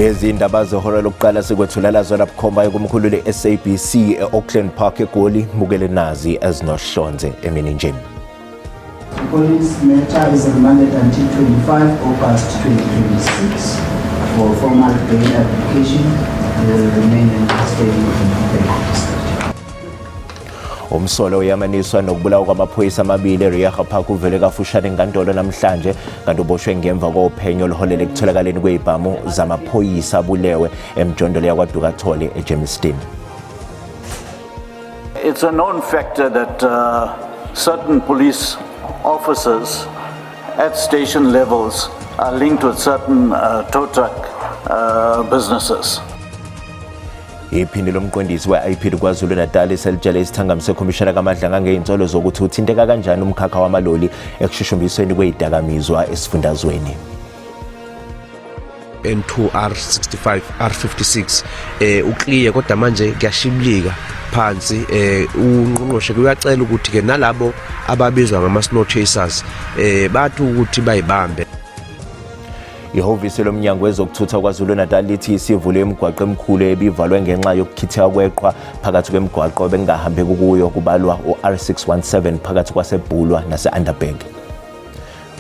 Lezi indaba zehora lokuqala sikwethulela zona bukhoma ekumkhulu le-SABC e-Auckland Park eGoli. Mukele nazi ezinohlonze emini nje. Police matter is remanded until 25 August 2026 for formal bail application. They will remain in custody in the district. Umsolo uyamaniswa nokubulawa kwamaphoyisa amabili eRiaga Park uvele kafushane enkantolo namhlanje, kanti uboshwe ngemva kophenyo oluholele ekutholakaleni kwezibhamu zamaphoyisa abulewe emjondolo yakwaDukathole eGermiston. It's a known factor that certain police officers at station levels are linked with certain tow truck businesses. Iphini lomqondisi we-IPID KwaZulu-Natal selitshele isithangami sekhomishana kaMadlanga ngezinsolo zokuthi uthinteka kanjani umkhakha wamaloli ekushushumbisweni kwezidakamizwa esifundazweni. N2 R65 R56 uclear, kodwa manje kuyashibilika phansi. Ungqongqoshe kuyacela ukuthi ke nalabo ababizwa ngama snow chasers bathi ukuthi bayibambe. Ihhovisi lomnyango wezokuthutha KwaZulu-Natal lithi isivule imigwaqo emikhulu ebivalwe ngenxa yokukhithika kweqhwa phakathi kwemigwaqo ebengahambeki kuyo, kubalwa u-R617 phakathi kwaseBulwer nase-Underberg.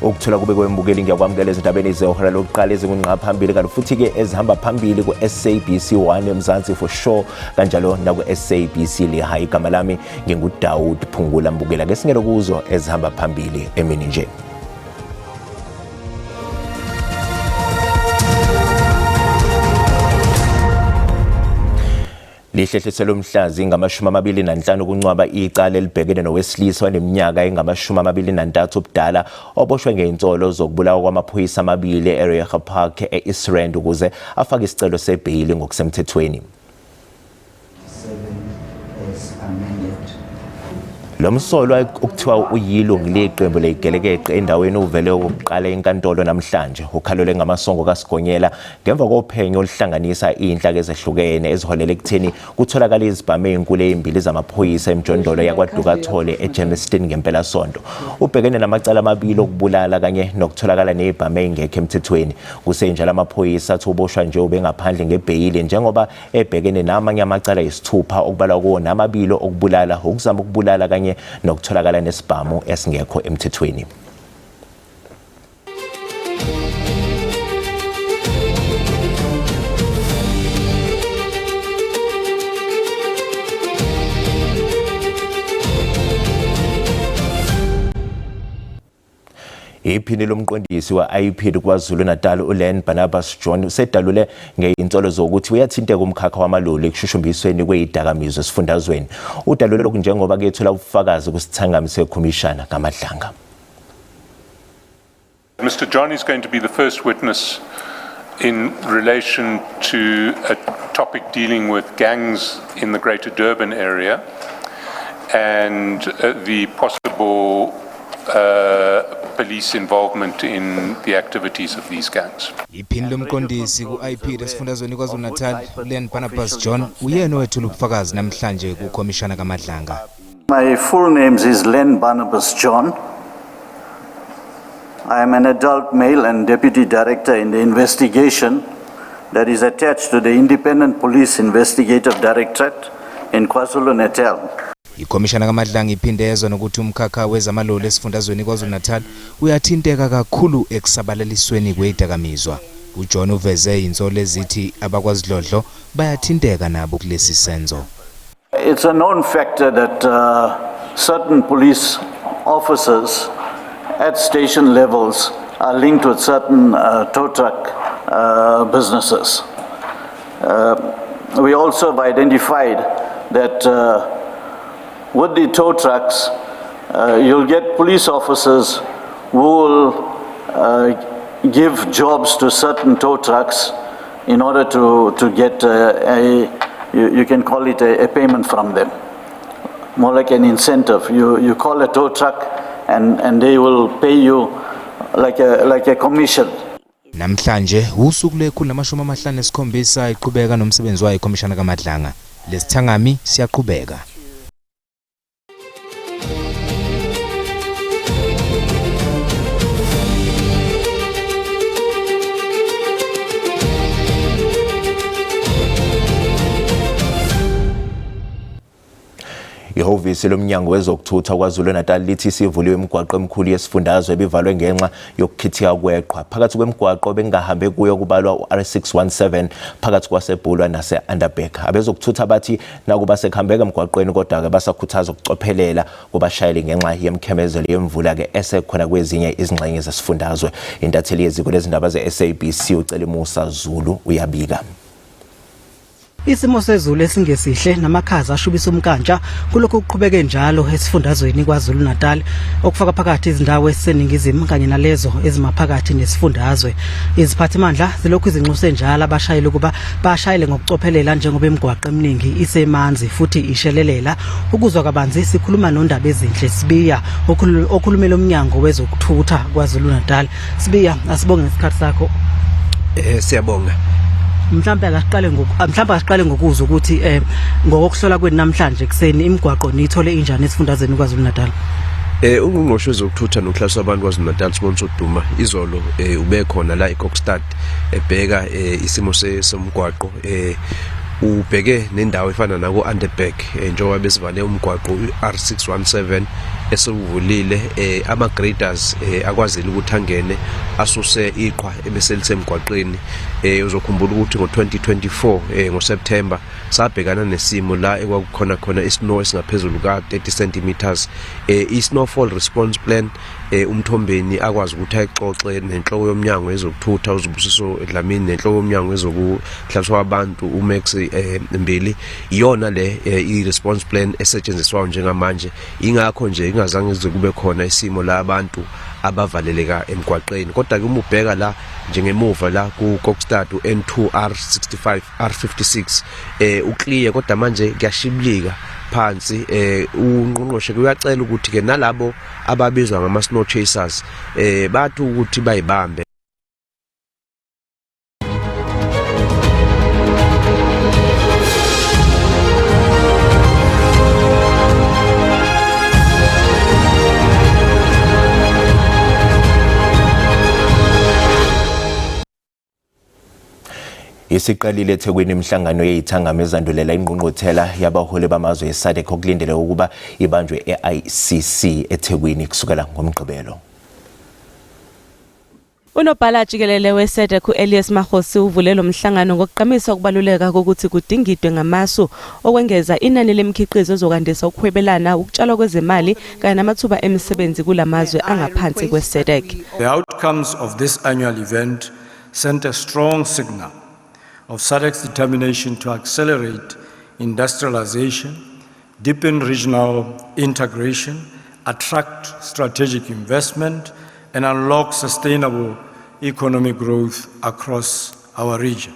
Ukuthola kube kwembukeli, ngiyakwamukela ezindabeni zehora lokuqala ezingungqa phambili, kanti futhi-ke ezihamba phambili ku-SABC 1 eMzansi for sure, kanjalo naku-SABC Lehae. Igama lami nginguDawud Phungula. Mbukela ke singene kuzo ezihamba phambili emini nje. Lihlehliselwe umhlazi ngama-25 ukuncwaba icala elibhekene nowesilisa oneminyaka engama-23 ubudala oboshwe ngezinsolo zokubulawa kwamaphoyisa amabili e-Reiger Park e-East Rand ukuze afake isicelo sebheyili ngokusemthethweni. As amended. Lo msolwa okuthiwa uyilungu leqembu leyigelekeqe endaweni uvele okokuqala enkantolo namhlanje. Ukhalelwe ngamasongo kaSigonyela ngemva kophenyo oluhlanganisa iy'nhlaka ezehlukene eziholele ekutheni kutholakale izibhamu ey'nkulu ey'mbili zamaphoyisa emjondolo yakwaDukathole eGermiston ngempelasonto. Ubhekene namacala amabili okubulala kanye nokutholakala nezibhamu ey'ngekho emthethweni. Kusenjalo amaphoyisa athi uboshwa nje ubengaphandle ngebheyili njengoba ebhekene namanye amacala ayisithupha, okubalwa kuwo namabili okubulala, ukuzama ukubulala kanye nokutholakala nesibhamu esingekho emthethweni. Iphini lomqondisi wa-IPID KwaZulu-Natal uLen Barnabas John usedalule ngezinsolo zokuthi uyathinteka umkhakha wamaloli ekushushumbisweni kwezidakamizwa esifundazweni. Udalule lokhu njengoba kuyethula ubufakazi kusithangami sekhomishana kaMadlanga. Mr. John is going to be the first witness in relation to a topic dealing with gangs in the Greater Durban area and the possible police involvement in the activities of these gangs. Iphini lomqondisi ku-IPID esifundazweni KwaZulu-Natal, uLen Barnabas John, uyena owethula ubufakazi namhlanje kukhomishana kaMadlanga. My full name is Len Barnabas John. I am an adult male and deputy director in the investigation that is attached to the Independent Police Investigative Directorate in KwaZulu-Natal. Ikhomishana kaMadlanga iphinde yezwa nokuthi umkhakha wezamaloli esifundazweni KwaZulu-Natal uyathinteka kakhulu ekusabalalisweni kwezidakamizwa. UJohn uveze insolo ezithi abakwazidlodlo bayathinteka nabo kulesi senzo. It's a known factor that certain police officers at station levels are linked with certain tow truck businesses. We also have identified that with the tow trucks, you'll get police officers who will give jobs to certain tow trucks in order to get you can call it a payment from them, more like an incentive. You call a tow truck and they will pay you like a commission. Namhlanje usuku lwe-157 iqhubeka nomsebenzi wayo ikhomishana kaMadlanga. Lesithangami siyaqhubeka. Ihhovisi lomnyango wezokuthutha KwaZulu-Natal lithi isivuliwe imigwaqo emikhulu yesifundazwe ebivalwe ngenxa yokukhithika kweqhwa. Phakathi kwemigwaqo bengahambe kuyo kubalwa u-R617 phakathi kwaseBhulwa nase-Underberg. Abezokuthutha bathi nakuba sekuhambeka emgwaqweni kodwa-ke basakhuthaza ukucophelela kubashayeli ngenxa yemkhemezelo yemvula-ke esekhona kwezinye izingxenye zesifundazwe. Intatheli yeziko lezindaba ze-SABC uCelimusa Zulu uyabika. Isimo sezulu esingesihle namakhaza ashubisa umnkantsha kulokhu kuqhubeke njalo esifundazweni KwaZulu-Natal okufaka phakathi izindawo eziseningizimu kanye nalezo ezimaphakathi nesifundazwe. Iziphathimandla zilokhu izinxuse njalo abashayeli ukuba bashayele ngokucophelela njengoba imigwaqo eminingi isemanzi futhi ishelelela. Ukuzwa kabanzi sikhuluma noNdabezinhle Sibiya okhulumela umnyango wezokuthutha KwaZulu-Natal. Sibiya, asibonge ngesikhathi sakho. Siyabonga. Mhlambe akasiqale ngoku mhlambe akasiqale ngokuzwa ukuthi ngokokuhlola kwenu namhlanje kuseni imigwaqo niyithole injani esifundazweni KwaZulu Natal. Ungqongqoshe wezokuthutha nokuhlaliswa abantu KwaZulu Natal Siboniso Duma izolo ube khona la eKokstad ebheka isimo somgwaqo, ubheke nendawo efana nako Underberg, njengoba besivale umgwaqo u-R617 esewuvulile, ama graders akwazile ukuthi angene asuse iqhwa ebeselisemgwaqeni. Uzokhumbula ukuthi ngo-2024 ngoSeptember sabhekana nesimo la ekwakukhona khona isnow esingaphezulu ka-30 centimeters. I-snowfall response plan, uMthombeni akwazi ukuthi ayixoxe nenhloko yomnyango wezokuthutha uZibusiso Dlamini nenhloko yomnyango wezokuhlaliswa abantu uMax Mbili. Iyona le i-response plan esetshenziswayo njengamanje, ingakho nje ingazange kuze kube khona isimo la abantu abavaleleka emgwaqeni. Kodwa ke uma ubheka la njengemuva la ku Kokstad u-N2 R65 R56 uclear, kodwa manje kuyashibilika phansi. Ungqongqoshe uyacela ukuthi ke nalabo ababizwa ngama snow chasers bathi ukuthi bayibambe. Isiqalile eThekwini imihlangano yeyithangami ezandulela ingqungquthela yabaholi bamazwe e-SADC okulindeleke ukuba ibanjwe e-ICC eThekwini kusukela ngoMgqibelo. Unobhala jikelele we-SADC u-Elias Magosi uvule lo mhlangano ngokugqamisa ukubaluleka kokuthi kudingidwe ngamasu okwengeza inani lemikhiqizo ezokwandisa ukuhwebelana, ukutshalwa kwezemali kanye namathuba emisebenzi kulamazwe angaphansi kwe-SADC. The outcomes of this annual event sent a strong signal of SADC's determination to accelerate industrialization, deepen regional integration, attract strategic investment, and unlock sustainable economic growth across our region.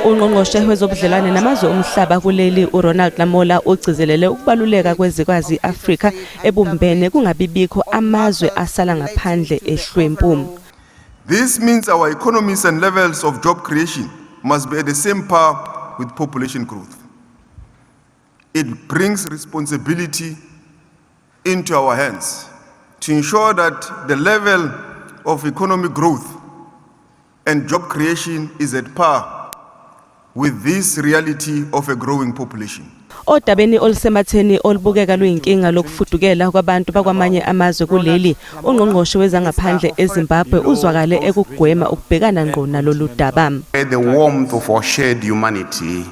Ungqongqoshe wezobudlelwane namazwe omhlaba kuleli uRonald Lamola ugcizelele ukubaluleka kwezikazi i-Afrika ebumbene kungabibikho amazwe asala ngaphandle ehlwempu. This means our economies and levels of job creation must be at the same par with population growth. It brings responsibility into our hands to ensure that the level of economic growth and job creation is at par with this reality of a growing population. Odabeni olusematheni olubukeka luyinkinga lokufudukela kwabantu bakwamanye amazwe kuleli, ungqongqoshe wezangaphandle eZimbabwe uzwakale ekugwema ukubhekana ngqo nalolu daba. The warmth of our shared humanity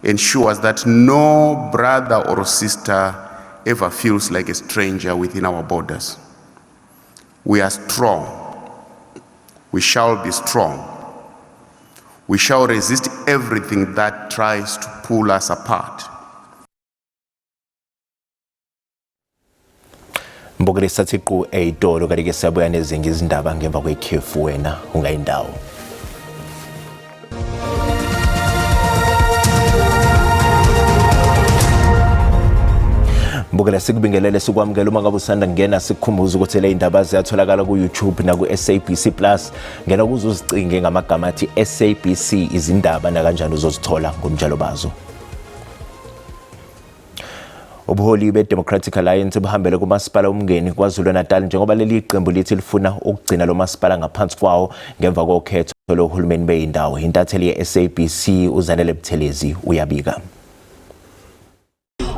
ensures that no brother or sister ever feels like a stranger within our borders. We are strong. We shall be strong. We shall resist everything that tries to pull us apart. Mbukeli, sathi qu eyitolo, kanti ke siyabuya nezinye izindaba ngemva kwekhefu, wena ungayindawo. Mbukela, sikubingelele, sikwamukela uma ngabe usanda kungena. Sikukhumbuza ukuthi le indaba ziyatholakala ku-YouTube naku-SABC Plus. Ngena kuze uzicinge ngamagama athi SABC izindaba, nakanjani uzozithola ngomjalo bazo. Ubuholi be-Democratic Alliance buhambele kumasipala uMngeni KwaZulu-Natal njengoba leli qembu lithi lifuna ukugcina lo masipala ngaphansi kwawo ngemva kokhetho lohulumeni beyindawo. Intatheli ye-SABC uZanele Buthelezi uyabika.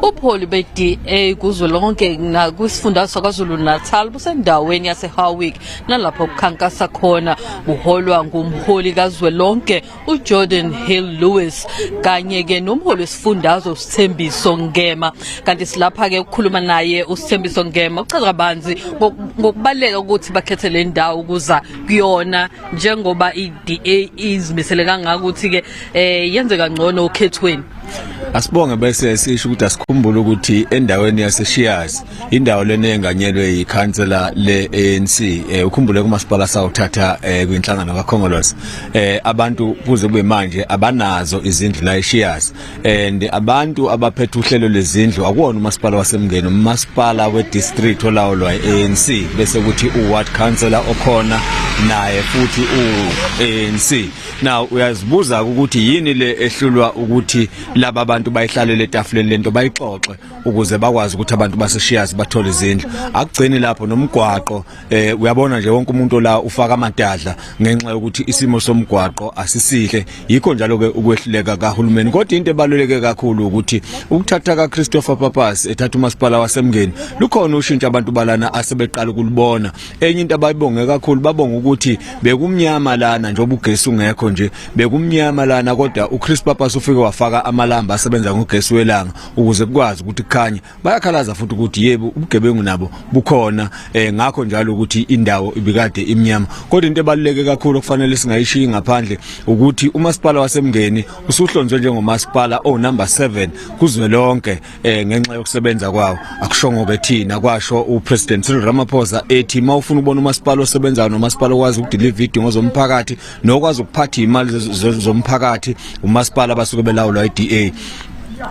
Ubuholi be-DA kuzwelonke nakwisifundazwe saKwaZulu-Natal busendaweni yaseHowick nalapho kukhankasa khona buholwa ngumholi kazwelonke uJordan Hill Lewis kanye ke nomholi wesifundazwe uSithembiso Ngema. Kanti silapha ke ukukhuluma naye uSithembiso Ngema uchaza kabanzi ngokubaluleka ukuthi bakhethe le ndawo ukuza kuyona njengoba i-DA izimisele kangaka ukuthi ke yenze kangcono okhethweni. Asibonge bese sisho ukuthi asikhumbule ukuthi endaweni yaseShiyazi indawo lena enganyelwe yikhansela le-ANC, ukhumbule kumasipala sawuthatha kwinhlangano kaKhongolose, abantu kuze kube manje abanazo izindlu la eShiyazi, and abantu abaphethe uhlelo lezindlu akuwona umasipala waseMngeni, umasipala we-district olawulwa i-ANC, bese kuthi u-ward councillor okhona naye futhi u-ANC. Now uyazibuza ukuthi yini le ehlulwa ukuthi laba bantu bayihlalele etafuleni lento bayixoxe ukuze bakwazi ukuthi abantu baseShiyazi bathole izindlu. Akugcini lapho, nomgwaqo, uyabona nje wonke umuntu la ufaka amadadla ngenxa yokuthi isimo somgwaqo asisihle. Yikho njalo ke ukwehluleka kahulumeni. Kodwa into ebaluleke kakhulu ukuthi ukuthatha kaChristopher Pappas ethatha umasipala waseMngeni, lukhona ushintsho abantu balana asebeqala ukulibona. Enye into abayibonge kakhulu, babonga ukuthi bekumnyama lana njengoba ugesi ungekho nje, bekumnyama lana, kodwa uChris Pappas ufike wafaka amalamba asebenza ngogesi welanga ukuze kukwazi ukuthi kukhanye. Bayakhalaza futhi ukuthi yebo, ubugebengu nabo bukhona, ngakho njalo ukuthi indawo ibikade imnyama. Kodwa into ebaluleke kakhulu okufanele singayishiyi ngaphandle ukuthi umasipala waseMngeni usuhlonzwe njengomasipala o number 7 kuzwelonke ngenxa yokusebenza kwawo. Akushongo ke thina, kwasho uPresident Cyril Ramaphosa, ethi mawufuna ukubona umasipala osebenzayo nomasipala okwazi ukudeliver idingo zomphakathi nokwazi ukuphatha imali zomphakathi, umasipala basuke belawulwa iDA.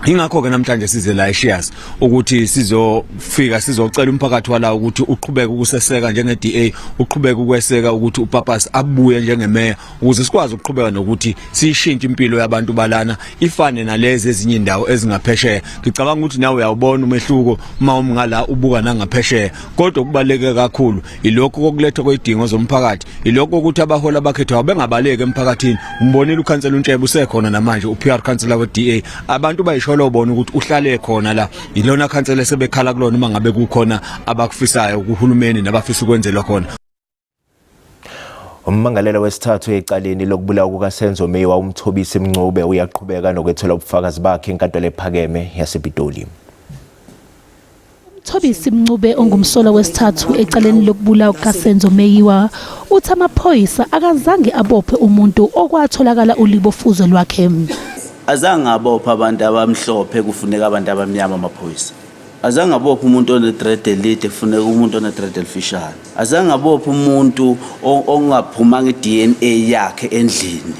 Ingakho ke namhlanje size la eShiyazi ukuthi sizofika sizocela umphakathi wala ukuthi uqhubeke ukuseseka njenge-DA, uqhubeke ukweseka ukuthi uPappas abuye njengemeya ukuze sikwazi ukuqhubeka nokuthi siyishintshe impilo yabantu balana ifane nalezi ezinye indawo ezingaphesheya. Ngicabanga ukuthi nawe uyawubona umehluko uma umngala ubuka nangaphesheya. Kodwa okubaluleke kakhulu ilokhu kokulethwa kwezidingo zomphakathi, ilokhu ukuthi abaholi abakhethwayo bengabaleki emphakathini. Umbonile ukhansela uNtshebe usekhona namanje, uPR councillor we-DA, abantu bayisholo bona ukuthi uhlale khona la, ilona khansela sebekhala kulona uma ngabe kukhona abakufisayo kuhulumeni nabafisa ukwenzelwa khona. Ummangalelwa wesithathu ecaleni lokubulawa kukaSenzo Meyiwa, uMthobisi Mncube, uyaqhubeka nokwethula ubufakazi bakhe enkantolo ephakeme yasePitoli. Mthobisi Mncube, ongumsolwa wesithathu ecaleni lokubulawa kukaSenzo Meyiwa, uthi amaphoyisa akazange abophe umuntu okwatholakala ulibofuzo lwakhe. Azange abophe abantu abamhlophe, kufuneka abantu abamnyama amaphoyisa. Azange abophe umuntu one-dread elide, kufuneka umuntu one-dread elifishane. Azange abophe umuntu ongaphumanga i-DNA yakhe endlini,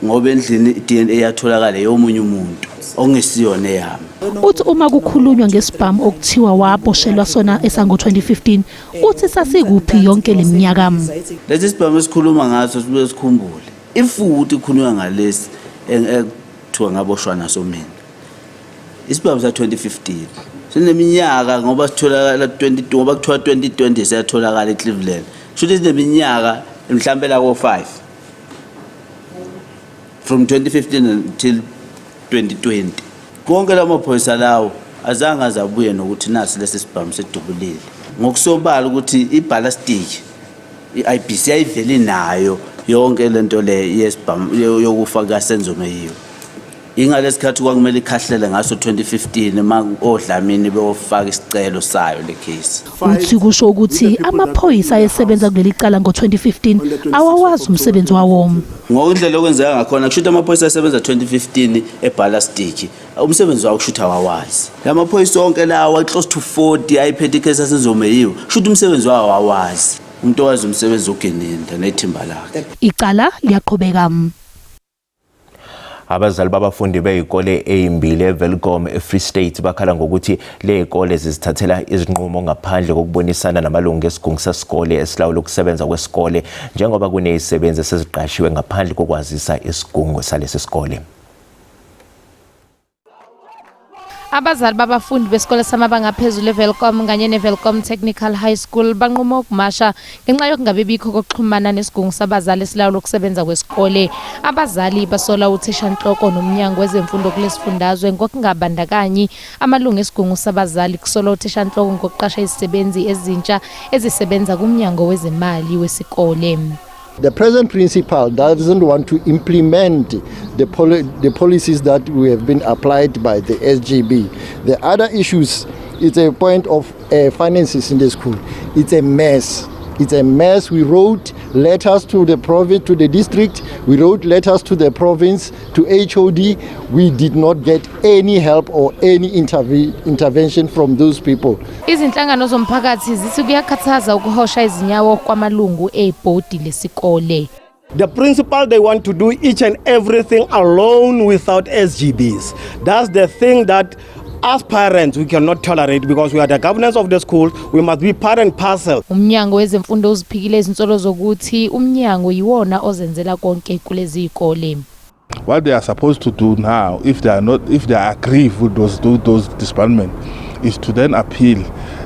ngoba endlini i-DNA yatholakala yomunye umuntu ongesiyona eyami. Uthi uma kukhulunywa ngesibhamu okuthiwa waboshelwa sona esango-2015, uthi sasikuphi yonke le minyaka? Lesi sibhamu esikhuluma ngaso, sibuye sikhumbule ifuthi kukhulunywa ngalesi ekuthiwa ngaboshwa naso mina, isibhamu sa-2015 sineminyaka, ngoba sitholakala 20, ngoba kuthiwa 2020 siyatholakala eCleveland, kusho ukuthi sineminyaka mhlampe la ko-5 from 2015 until 2020. Konke la maphoyisa lawo azange aze abuye nokuthi nasi lesi sibhamu sedubulile, ngokusobala ukuthi iballistic i-IBC yayivele inayo yonke lento le yesibhamu yokufa kaSenzo Meyiwa. Ingalesikhathi kwakumele ikhahlele ngaso 2015 uma oDlamini beyofaka isicelo sayo le case. Uthi kusho ukuthi amaphoyisa ayesebenza kuleli cala ngo-2015 awawazi umsebenzi wawo. Ngokundlela okwenzeka ngakhona, kusho ukuthi amaphoyisa asebenza 2015 eballistic umsebenzi wawo kusho ukuthi awawazi. La maphoyisa onke lawa close to 40 ayiphethe icase yaSenzo Meyiwa, kusho ukuthi umsebenzi wawo awawazi. Umuntu owazi umsebenzi uGininda nethimba lakhe. Icala liyaqhubeka. Abazali babafundi bey'kole ey'mbili eWelkom eFree State bakhala ngokuthi ley'kole zizithathela izinqumo ngaphandle kokubonisana namalungu esigungu sesikole esilawula ukusebenza kwesikole, njengoba kunezisebenzi eseziqashiwe ngaphandle kokwazisa isigungu salesi sikole. Abazali babafundi besikole samabanga aphezulu eWelkom kanye neWelkom Technical High School banquma ukumasha ngenxa yokungabi bikho kokuxhumana nesigungu sabazali esilawula ukusebenza kwesikole. Abazali basola uthishanhloko nomnyango wezemfundo kulesifundazwe ngokungabandakanyi amalungu esigungu sabazali. Kusolwa uthishanhloko ngokuqasha izisebenzi ezintsha ezisebenza kumnyango wezemali wesikole. The present principal doesn't want to implement the policies that we have been applied by the SGB. The other issues, it's a point of finances in the school. It's a mess. It's a mess. We wrote letters to the province, to the district. We wrote letters to the province, to HOD. We did not get any help or any intervention from those people. Izinhlangano zomphakathi zithi kuyakhathaza ukuhosha izinyawo kwamalungu ebhodi lesikole. The principal, they want to do each and everything alone without SGBs. That's the thing that as parents we cannot tolerate, because we are the governance of the school. We must be part and parcel. Umnyango wezemfundo uziphikile izinsolo zokuthi umnyango yiwona ozenzela konke kulezi zikole. What they are supposed to do now, if they are not, if they are aggrieved with those disbandment, is to then appeal,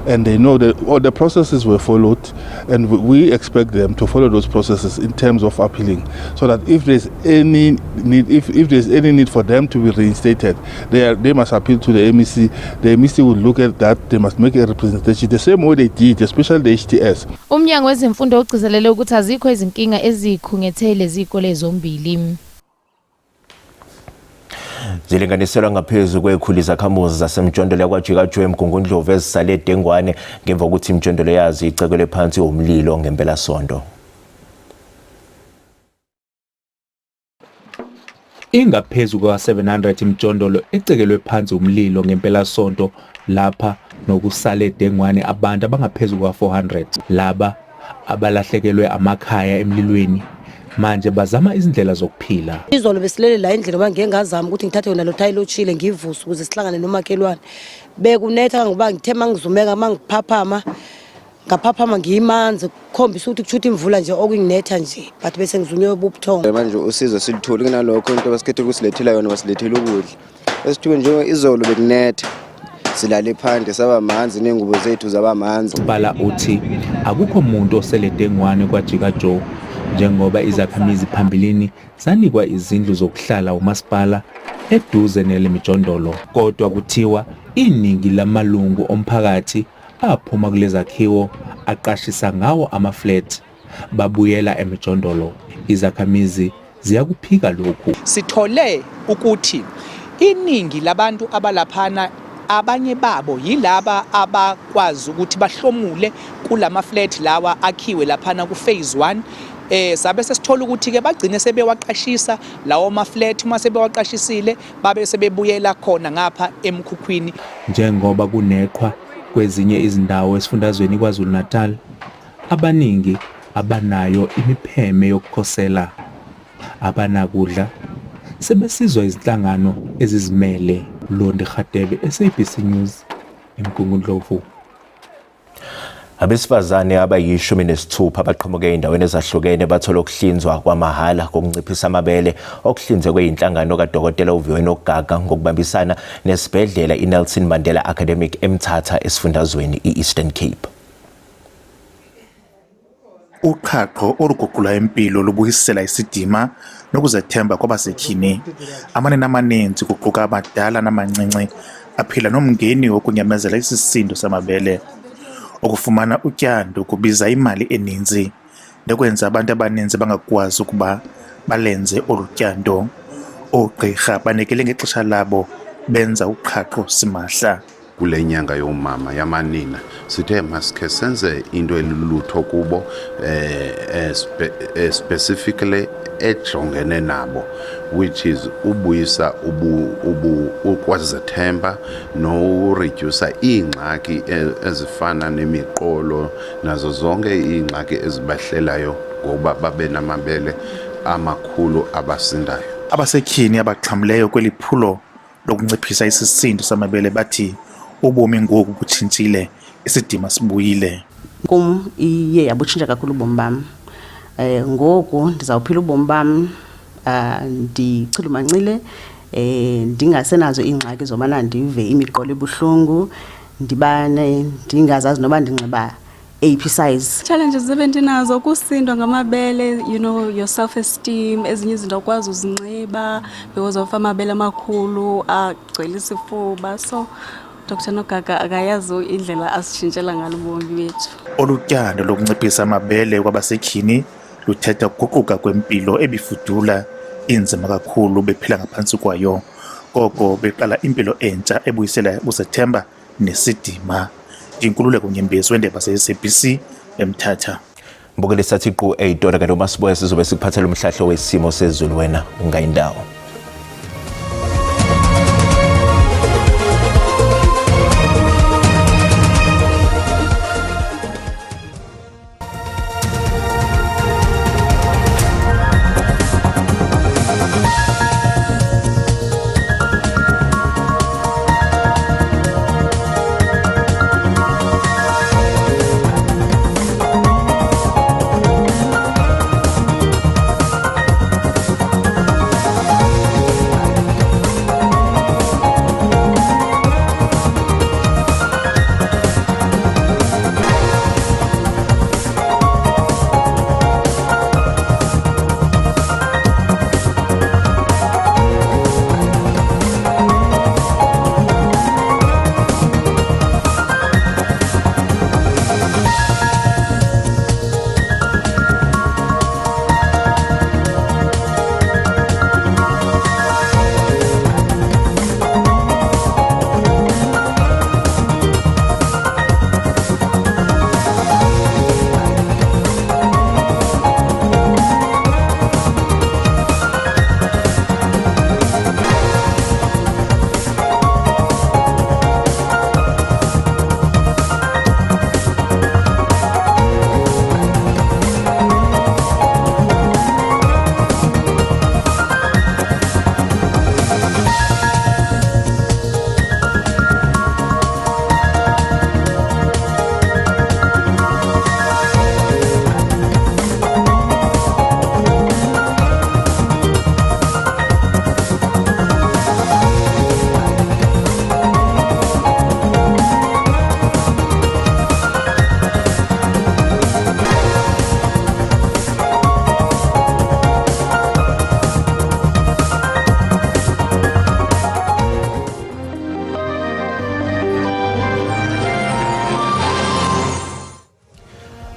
and they know that all the processes were followed, and we expect them to follow those processes in terms of appealing, so that if there's any need, if there's any need for them to be reinstated, they must appeal to the MEC. The MEC will look at that. They must make a representation the same way they did, especially the HTS. Umnyango wezemfundo ugcizelele ukuthi azikho izinkinga ezikhungethe lezi zikole zombili. Zilinganiselwa ngaphezu kwekhulu izakhamuzi zasemjondolo yakwaJikajo eMgungundlovu ezisale dengwane ngemva kokuthi imijondolo yazo icekelwe phansi umlilo ngempelasonto. Ingaphezu kwa-700 imijondolo ecekelwe phansi umlilo ngempelasonto lapha nokusale dengwane abantu abangaphezu kwa-400. Laba abalahlekelwe amakhaya emlilweni manje bazama izindlela zokuphila. Izolo besilele la endlini ngoba ngike ngazama ukuthi ngithathe yona lo thayela otshile ngivuse ukuze sihlangane nomakhelwane. Bekunetha ngoba ngithe mangizumeka mangiphaphama ngaphaphama ngiyimanzi kukhombisa ukuthi kushutha imvula nje okunginetha nje, but bese ngizunywe ubuthongo. Manje usizo silitholi kunalokho, into abasikhethe ukusilethela yona basilethela ukudla. Esithuke nje izolo bekunetha, silale phandle saba manzi nengubo zethu zaba manzi. Bala uthi akukho muntu osele dengwane kwaJikajo njengoba izakhamizi phambilini zanikwa izindlu zokuhlala umasipala eduze nelemijondolo, kodwa kuthiwa iningi lamalungu omphakathi aphuma kulezakhiwo aqashisa ngawo ama-flat babuyela emijondolo. Izakhamizi ziyakuphika lokhu. Sithole ukuthi iningi labantu abalaphana abanye babo yilaba abakwazi ukuthi bahlomule kulama flat lawa akhiwe laphana ku phase 1. Sabe sesithola ukuthi ke bagcine sebewaqashisa lawo ma flat, uma sebewaqashisile babe sebebuyela khona ngapha emkhukhwini. Njengoba kuneqhwa kwezinye izindawo esifundazweni KwaZulu-Natal, abaningi abanayo imipheme yokukhosela, abanakudla, sebesizwa izinhlangano ezizimele. Londi Kgadebe, SABC News, eMgungundlovu. Abesifazane abayi-16 abaqhamuke ey'ndaweni ezahlukene bathola ukuhlinzwa kwamahhala kokunciphisa amabele okuhlinzekwe yinhlangano kadokotela uViwe Nogaga ngokubambisana nesibhedlela iNelson Mandela Academic eMthatha esifundazweni i-Eastern Cape. Uqhaqho oluguqula impilo lubuyisela isidima nokuzethemba kwabasetyhini. Amanina amaninzi kuquka abadala namancinci aphila nomngeni wokunyamezela isisindo samabele. Ukufumana utyando kubiza imali eninzi nekwenza abantu abaninzi bangakwazi ukuba balenze olu tyando. Oogqirha banikele ngexesha labo benza uqhaqho simahla. Kule nyanga yomama yamanina sithe masikhe senze into elulutho kubo, specifically ejongene nabo, which is ubuyisa ubu ukwazethemba noreduce iingxaki ezifana nemiqolo nazo zonke iingxaki ezibahlelayo ngokuba babe namabele amakhulu abasindayo. Abasetyhini abaxhamleyo kweli phulo lokunciphisa isisindo samabele bathi ubomi ngoku butshintshile, isidima sibuyile. Kum iye yabutshintsha kakhulu ubomi bam. Ngoku ndizawuphila ubomi bam, ndichulumancile. eh ndingasenazo iingxaki zobana ndive imiqolo ibuhlungu ndibane ndingazazi noba ndinxiba eyiphi size. Challenges ebendinazo kusindwa ngamabele, you know, your self esteem, ezinye izinto awukwazi uzinxiba because of amabele amakhulu agcwele isifuba. So Dr Nogaga akayazi indlela asitshintshela ngalo ubomi bethu. Olu tyando lokunciphisa amabele kwabasetyhini luthetha ukuguquka kwempilo ebifudula inzima kakhulu bephila ngaphantsi kwayo, koko beqala impilo entsha ebuyisela ukuzethemba nesidima. Ndinkululeko Nyembezi wendeba ze-SABC eMthatha. Mbukeli sathi qu eyitolo kanti uma sibuya sizobe sikuphathela umhlahlo wesimo sezulu wena ungayindawo.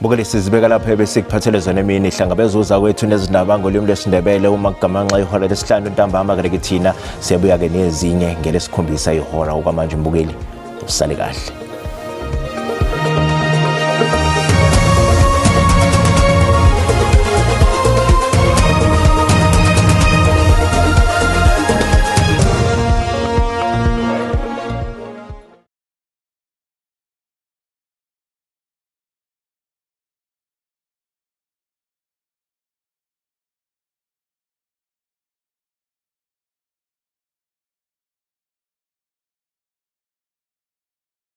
Bukele sizibeka lapha ebesikuphathele zona emini hlangabeza uza kwethu nezindaba ngolimi lwesiNdebele uma kugamanxa ihora lesihlanu ntambama kanti kithina siyabuya ke nezinye ngelesikhombisa ihora okwamanje mbukeli usale kahle.